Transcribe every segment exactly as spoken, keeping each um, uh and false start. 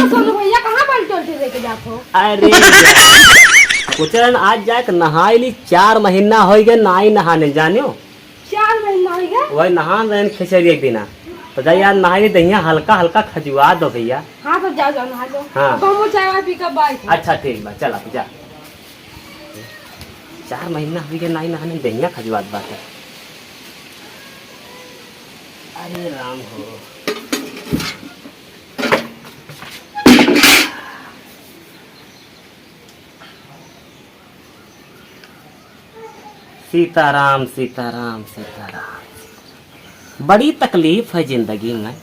सोनू भैया, कहाँ बाल्टी उल्टी लेके जात हो? अरे यार, सोचन आज जाके नहाई ली, चार महीना होइ गए नाई नहाने, जानियो। चार महीना होइ गए? वही नहान रहेन खेसरी एक दिना, तो जा यार नहाई ली, दहिया हल्का हल्का खजुआ दो भैया। हाँ, तो जाओ, जाओ, नहा लो। हाँ। अब हमहू चाय वाय पी के बैठ। अच्छा, ठीक बा, चल अब जा। चार महीना होइ गए नाई नहाने, दहिया खजुआत बाटे। अरे राम हो। सीताराम, सीताराम, सीताराम। बड़ी तकलीफ है जिंदगी में।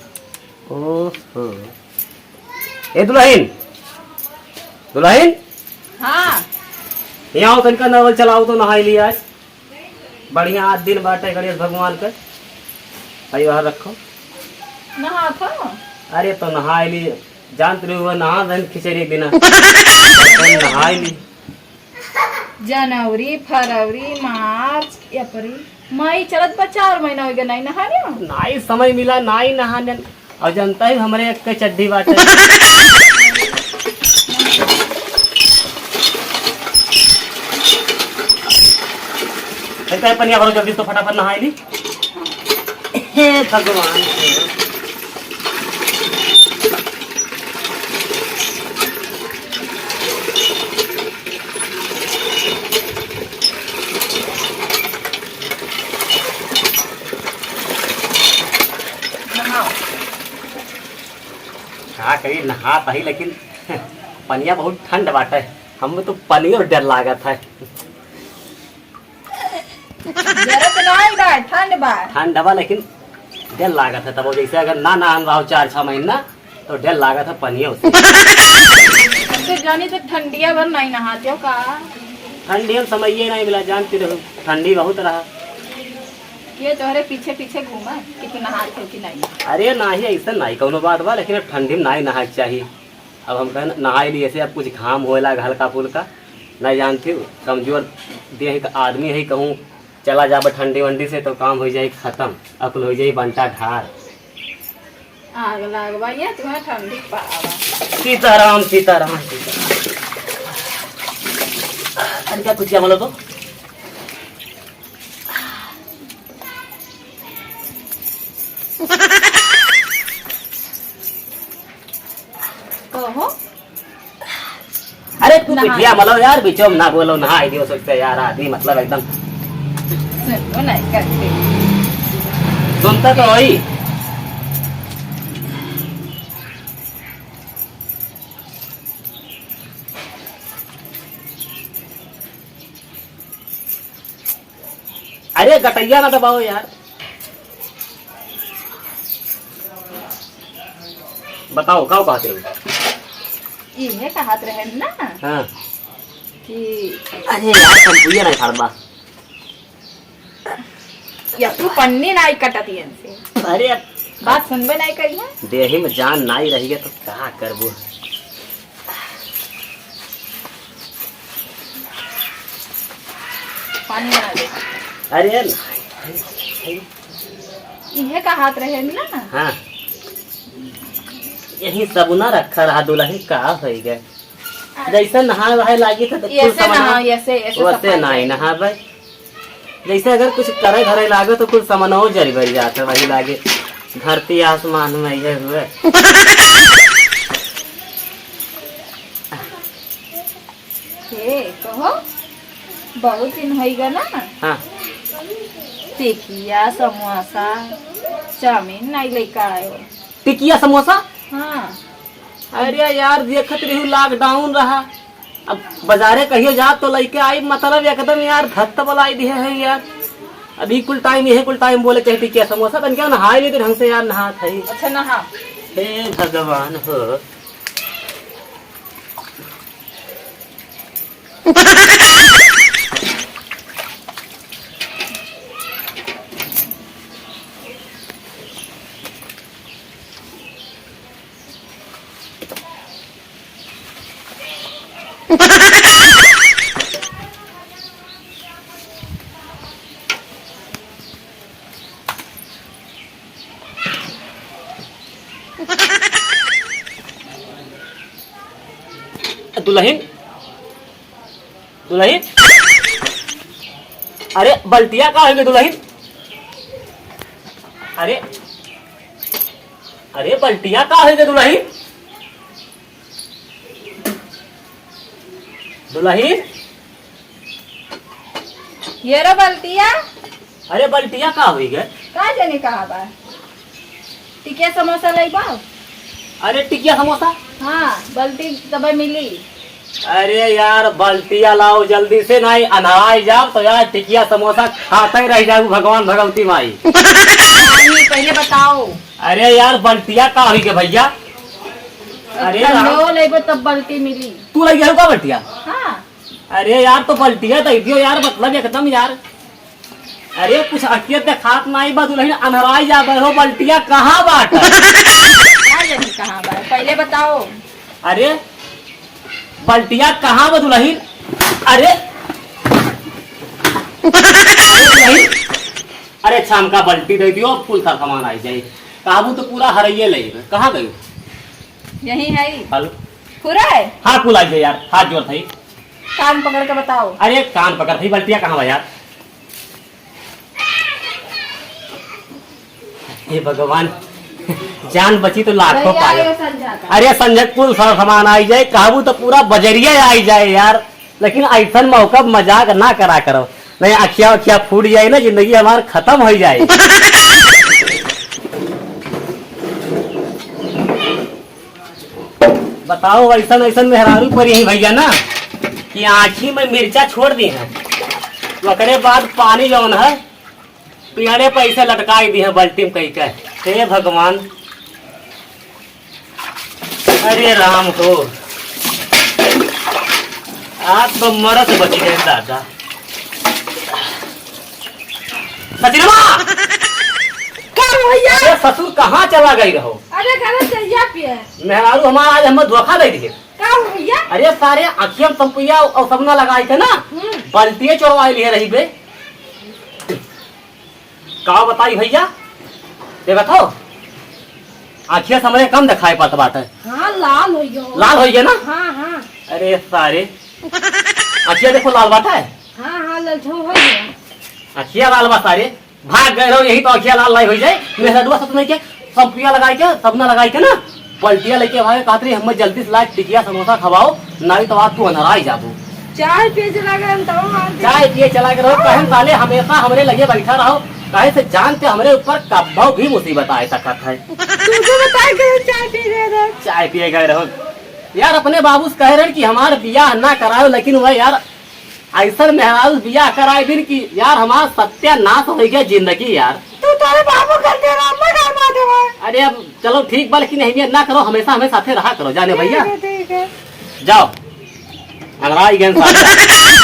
ओहो। ए दुलहिन, दुलहिन। हाँ। यहाँ तनिका नवल चलाओ तो नहाई ली आज। बढ़िया आज दिन बाटे गणेश भगवान के। आई बाहर रखो। नहात हो? अरे तो नहाई ली, जानत रही हुआ नहा रहन खिचड़ी बिना। नहाई ली। जनवरी, फरवरी, मार्च, अप्रैल, मई चलत बा, चार महीना होइ गए नाई नहाने। नाई समय मिला, नाई नहाने। और जनता ही हमरे एक के चड्ढी बाटे। ए, कहे पनिया भरो जल्दी तो फटाफट नहाई ली। हे भगवान। नहाओ। का करी, नहात ही, लेकिन पनिया बहुत ठंड बाटे। हमको तो पनियो डर लागत है। जरूरत नहीं बा, ठंड बा। ठंड बा, लेकिन डर लागत है। तब जैसे अगर ना नहान रहो चार छह महीना, तो डर लागत है पनियो से। हमसे जानी तो ठंडिया भर नहीं नहाते हो का? ठंडी में समय ये नहीं मिला, जानती रहो, ठंडी बहुत रहा। ये तोहरे पीछे पीछे घूमा कि तू नहात हो कि नहीं? अरे नाही, ऐसा नहीं कौनो बात बा, लेकिन अब ठंडी में नहीं नहाए के चाहिए। अब हम कहन नहाए लिए से, अब कुछ घाम होए लाग हल्का फुल्का, नहीं जानती हो, कमजोर देह का आदमी है, कहूँ चला जाबे ठंडी वंडी से तो काम हो जाए खत्म, अकुल हो जाए बंटा ढार। आग लागबा ये तुम्हें ठंडी पावा। सीताराम, सीताराम, सीताराम। अरे क्या कुछ क्या बोलो तो? कहो। अरे तू नहा। बिटिया मलो यार, बीचो में ना बोलो, नहाई दियो सबसे यार, आदमी मतलब एकदम। सुनो नहीं करते। सुनता तो होई। अरे गटैया ना दबाओ यार। बताओ, का कहते हो? इहे कहत रहे ना हाँ। कि अरे यार, शैम्पूए नहीं खरीदबा। या तू पन्नी नहीं कटत इनसे। अरे बात सुनबे नहीं करी है। देही में जान नहीं रही है तो का करबो? पानी बना दे। अरे इहे का हाथ रहे ना। हाँ। यही सबुना रखा रहा दुलही का होई गए। अरे। जैसे नहाए वहाए लागी था तो कुल ऐसे सामान नहाओ, ऐसे, ऐसे वैसे सब नहीं खाई नहावे। जैसे अगर कुछ करे धरे लागे तो कुल सामानो जरि भरि जात है, वही लागे धरती आसमान में ये हुए। ए, कहो, बहुत दिन होइगा ना? हाँ। टिकिया, समोसा, चाउमीन नहीं लेके आयो। टिकिया, समोसा? हाँ। अरे यार, देखत रही lockdown रहा, अब बाजारे कहियो जा तो लइके आई, मतलब एकदम यार धत्त बोलाई दिहे है यार। अभी कुल time, यही कुल time बोले चाहे टिकिया समोसा, तन क्या नहाए भी तो ढंग से यार नहात है। अच्छा नहा। हे भगवान हो। दुलहिन, दुलहिन, अरे बल्टिया का होइगे दुलहिन? अरे, अरे बल्टिया का होइगे दुलहिन? दुलहिन, ये रे बल्टिया। अरे बल्टिया का होइगे? का जाने कहाँ बा? टिकिया समोसा लइबा? अरे टिकिया समोसा? हाँ, बल्टी तबे मिली। अरे यार बल्टिया लाओ जल्दी से, नाहीं अन्हराइ जाब तो यार टिकिया समोसा खाते रह जाबू भगवान भगवती माई। नाहीं, पहिले बताओ। अरे यार बल्टिया का होइगे भइया? अरे ठंडो राम। लइबो तब बल्टी मिली। तू लइ गयो का बल्टिया? हाँ। अरे यार, तो बल्टिया दइ दियो यार, मतलब एकदम यार। अरे कुछ अकियत देखात नाहीं बा, दुलहिन अन्हराइ जाबे हो, बल्टिया कहाँ बाटे? का जानी कहाँ बा, पहिले बताओ। अरे बल्टिया कहाँ बा दुलहिन? अरे, अरे दुलहिन, अरे छमका बल्टी दइ दियो, फूल सा सामान आइ जाए। काबू तो पूरा हरइये लइ, कहाँ गयो? यहीं है। हेलो। पूरा है? हाँ, कुल आइ जाए यार, हाथ जोड़त है। कान पकड़ के बताओ। अरे कान पकड़, भाई बल्टिया कहाँ बा यार? हे भगवान, जान बची तो लाखों भैया, पायो। ये संझा का। अरे संझा कुल सर सामान आइ जाए, कहबू तो पूरा बजरिया आइ जाए यार, लेकिन अइसन मौका मजाक ना करा करो, नहीं अखिया अखिया फूट जाए ना, जिंदगी हमार खतम होइ जाए। बताओ, अइसन अइसन मेहरारू परी ही भइया ना कि आँखी में मिर्चा छोड़ दिहे, ओकरे बाद पानी जौन है पेड़े पे अइसे लटकाइ दिहे बल्टी में कइ के। हे भगवान, अरे राम हो, आज तो मरत बच गए दादा। सचिनवा! का भइया? अरे ससुर कहाँ चला गइ रहो? अरे घरे चइया पिए। मेहरारू हमार आज हमें धोखा दइ दिहे। का भइया? अरे सारे अखियन संपुइया अउर सबना लगाइ के ना, हम्म। बल्टिये चोरवाइ लिहे रही बे। का बताई भइया, देखत हो अखिया से हमरे कम देखाइ पड़त बाटे। हाँ, लाल होइ गयो। लाल होइ गया ना? हाँ, हाँ। अरे सारे, अखिया देखो लाल बाटे। हाँ, हाँ, ललछो होइ गया। अखिया लाल बा सारे, भाग गए रहो, यही तो अखिया लाल लाई होइ जाए। मेहरडुआ सत नहीं के, संपुइया लगाइ के, सबना लगाइ के ना, बल्टिया लइके भागे, कहत रही, "हमें जल्दी से ला टिकिया समोसा खवाओ, नाहीं तो आज तू अन्हराइ जाबू।" चाय पिए चला गए हम, तब हम आके चाय पिए चला गए रहो, कहे साले हमेशा हमरे लगे बैठा रहो, काहे से जान के हमरे ऊपर कब्बो भी मुसीबत आइ सकत है। तुझे बताए गए चाय पिए गए रहे। चाय पिए गए रहो। यार, अपने बाबू से कहे रहे कि हमार बियाह ना कराओ, लेकिन वह यार अइसन मेहरारू बियाह कराइ दिन कि यार हमार सत्यानाश होइ गया जिंदगी यार। तू तोरे बाबू कर दे, राम ना कर बात है। अरे अब चलो ठीक बा, लेकिन अहमियत ना करो, हमेशा हमें साथे रहा करो, जाने भइया। ठीक है, ठीक है। जाओ, हमरा ई गन साथ।